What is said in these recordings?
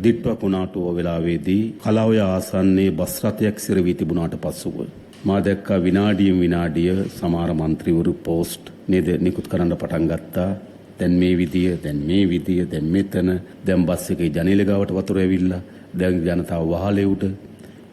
දිට්ඨ කුණාටුව වෙලාවේදී කලාවය ආසන්නයේ බස් රථයක් සිර වී තිබුණාට පසුව මා දැක්කා විනාඩියෙන් විනාඩිය සමහර මන්ත්‍රීවරු පෝස්ට් නේද නිකුත් කරන්න පටන් ගත්තා. දැන් මේ විදිය, දැන් මේ විදිය, දැන් මෙතන, දැන් බස් එකේ ජනේල ගාවට වතුර ඇවිල්ලා, දැන් ජනතාව වහලේ උඩ.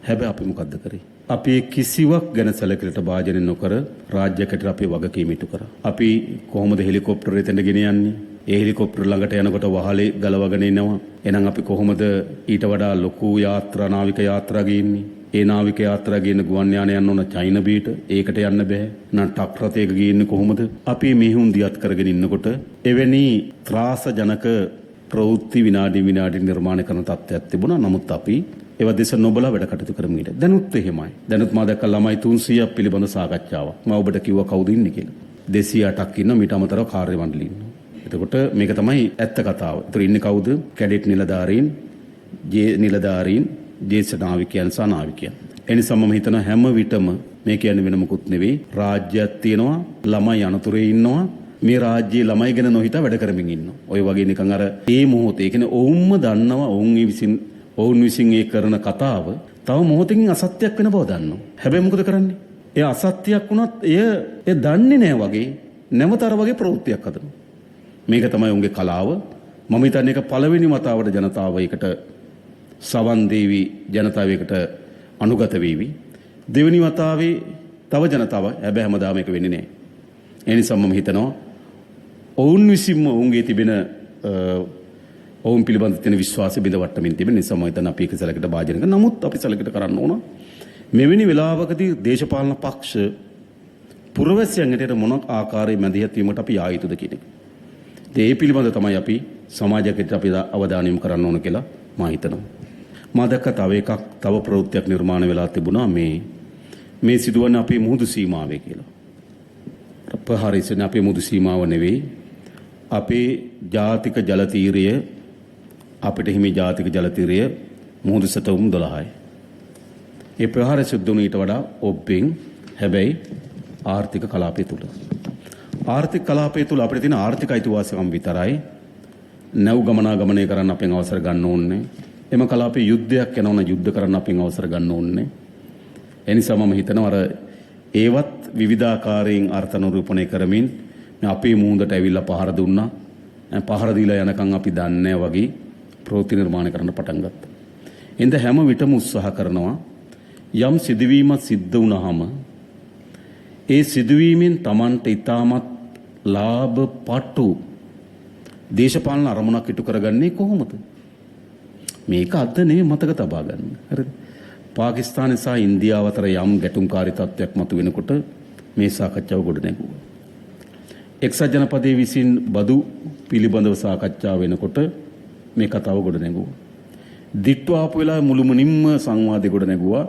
හැබැයි අපි මොකද්ද කරේ? අපි කිසිවක් ගැන සැලකිල්ලට භාජනය නොකර රාජ්‍යයකට අපේ වගකීම ඉටු කරා. අපි කොහොමද හෙලිකොප්ටර් එතනට ගෙන යන්නේ? ඒ හෙලිකොප්ටර් ළඟට යනකොට වහලේ ගලවගෙන එනවා. එහෙනම් අපි කොහොමද ඊට වඩා ලොකු යාත්‍රා නාවික යාත්‍රා ගේන්නේ? ඒ නාවික යාත්‍රා ගේන ගුවන් යාන යන්න ඕන චයින බීට. ඒකට යන්න බෑ. නම් ටක් රථයක ගේන්නේ කොහොමද? අපි මෙහුන් දියත් කරගෙන ඉන්නකොට එවැනි ත්‍රාස ජනක ප්‍රවෘත්ති විනාඩි විනාඩි නිර්මාණය කරන තත්ත්වයක් තිබුණා. නමුත් අපි ඒවා දෙස නොබලා වැඩ කටයුතු කරමින් හිටියා. දැනුත් එහෙමයි. දැනුත් මා දැක්ක ළමයි 300ක් පිළිබඳ සාකච්ඡාවක්. මම ඔබට කිව්වා කවුද ඉන්නේ කියලා. 208ක් ඉන්නවා, මීට අමතරව කාර්ය මණ්ඩලෙ ඉන්නවා. එතකොට මේක තමයි ඇත්ත කතාව. ඒතර ඉන්නේ කවුද? කැඩෙට් නිලධාරීන්, ජේ නිලධාරීන්, ජේෂ්ඨ නාවිකයන් සහ නාවිකයන්. ඒ නිසා මම හිතනවා හැම විටම මේ කියන්නේ වෙන මොකුත් නෙවෙයි. රාජ්‍යයක් තියෙනවා, ළමයි අනතුරේ ඉන්නවා. මේ රාජ්‍යයේ ළමයි ගැන නොහිතා වැඩ කරමින් ඉන්නවා. ඔය වගේ නිකන් අර ඒ මොහොතේ, ඒ කියන්නේ ඔවුන්ම දන්නවා ඔවුන් විසින් ඒ කරන කතාව තව මොහොතකින් අසත්‍යයක් වෙන බව දන්නවා. හැබැයි මොකද කරන්නේ? ඒ අසත්‍යයක් වුණත් එය දන්නේ නෑ වගේ නැවත අර වගේ ප්‍රවෘත්තියක් හදනවා. මේක තමයි උන්ගේ කලාව. මම හිතන්නේ ඒක පළවෙනි වතාවට ජනතාව ඒකට සවන් දේවි, ජනතාව ඒකට අනුගත වේවි. දෙවෙනි වතාවේ තව ජනතාව, හැබැයි හැමදාම ඒක වෙන්නේ නෑ. ඒ නිසා මම හිතනවා ඔවුන් විසින්ම ඔවුන්ගේ තිබෙන ඔවුන් පිළිබඳ තියෙන විශ්වාසය බිඳ වට්ටමින් තිබෙන නිසා මම හිතන්නේ අපි ඒක සැලකට භාජනය කරනවා. නමුත් අපි සැලකට කරන්න ඕන මෙවැනි වෙලාවකදී දේශපාලන පක්ෂ පුරවැසියන් හැටියට මොන ආකාරයේ මැදිහත් වීමකට අපි යා යුතුද කියන එක. ඉතින් ඒ පිළිබඳ තමයි අපි සමාජයකට අපි අවධානය යොමු කරන්න ඕන කියලා මම හිතනවා. මා දැක්ක තව එකක්, තව ප්‍රවෘත්තියක් නිර්මාණය වෙලා තිබුණා මේ සිදුවන්නේ අපේ මුහුදු සීමාවේ කියලා. ප්‍රහාරය සිදුවන්නේ අපේ මුහුදු සීමාව නෙවෙයි. අපේ ජාතික ජල තීරය, අපිට හිමි ජාතික ජල තීරය මුහුදු සැතපුම් 12යි. ඒ ප්‍රහාරය සිද්ධ වුණේ ඊට වඩා ඔබ්බෙන්, හැබැයි ආර්ථික කලාපය තුල. ආර්ථික කලාපය තුල අපිට තියෙන ආර්ථික අයිතිවාසිකම් විතරයි. නැව් ගමනාගමනය කරන්න අපෙන් අවසර ගන්න ඕනේ. එම කලාපයේ යුද්ධයක් යනවා නම් යුද්ධ කරන්න අපෙන් අවසර ගන්න ඕනේ. ඒ නිසා මම හිතනවා අර ඒවත් විවිධාකාරයෙන් අර්ථ නිරූපණය කරමින් මේ අපේ මූදට ඇවිල්ලා පහර දුන්නා. පහර දීලා යනකම් අපි දන්නේ නැහැ වගේ ප්‍රවෘත්ති නිර්මාණය කරන්න පටන් ගත්තා. එඳ හැම විටම උත්සාහ කරනවා යම් සිදුවීමක් සිද්ධ වුණාම ඒ සිදුවීමෙන් Tamanට ඉතාමත් ලාභ පටු දේශපාලන අරමුණක් ඉටු කරගන්නේ කොහොමද? මේක අද නෙමෙයි මතක තබා ගන්න. හරිද? පාකිස්තානය සහ ඉන්දියාව අතර යම් ගැටුම්කාරී තත්ත්වයක් මතුවෙනකොට මේ සාකච්ඡාව ගොඩ නැගුවා. එක්සත් ජනපදයේ විසින් බදු පිළිබඳව සාකච්ඡා වෙනකොට මේ කතාව ගොඩ නැගුවා. දිට්ඨ ආපු වෙලාවේ මුළුමනින්ම සංවාදේ ගොඩ නැගුවා.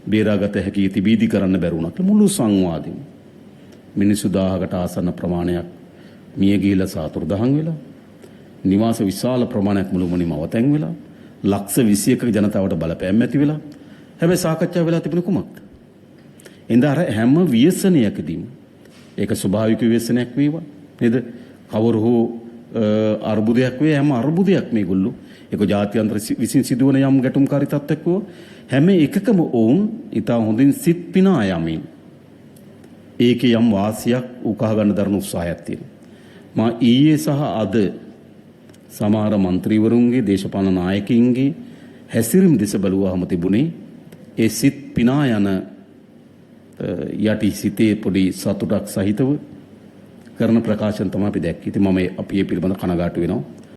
බේරාගත හැකි තිබීදි කරන්න බැරි වුණා කියලා මුළු සංවාදෙම. මිනිස්සු 1000කට ආසන්න ප්‍රමාණයක් මිය ගිහිලා සාතුරුදහන් වෙලා, නිවාස විශාල ප්‍රමාණයක් මුළුමනින්ම අවතැන් වෙලා, ලක්ෂ 21ක ජනතාවට බලපෑම් ඇති වෙලා. හැබැයි සාකච්ඡා වෙලා තිබුණේ කුමක්ද? එඳ අර හැම ව්‍යසනයකදීම ඒක ස්වභාවික ව්‍යසනයක් වේවා නේද? කවර හෝ අර්බුදයක් වේ, හැම අර්බුදයක් මේගොල්ලෝ ඒක ජාත්‍යන්තර විසින් සිදුවන යම් ගැටුම්කාරී තත්ත්වයක් වුව හැම එකකම ඔවුන් ඉතා හොඳින් සිත් පිනා යමින් ඒකේ යම් වාසියක් උකහා ගන්න දරන උත්සාහයක් තියෙනවා. මා ඊයේ සහ අද සමහර මන්ත්‍රීවරුන්ගේ දේශපාලන නායකයින්ගේ හැසිරීම දෙස බලුවාම තිබුණේ ඒ සිත් පිනා යන යටි සිතේ පොඩි සතුටක් සහිතව කරන ප්‍රකාශන තමයි අපි දැක්කේ. ඉතින් මම අපි ඒ පිළිබඳ කනගාටු වෙනවා.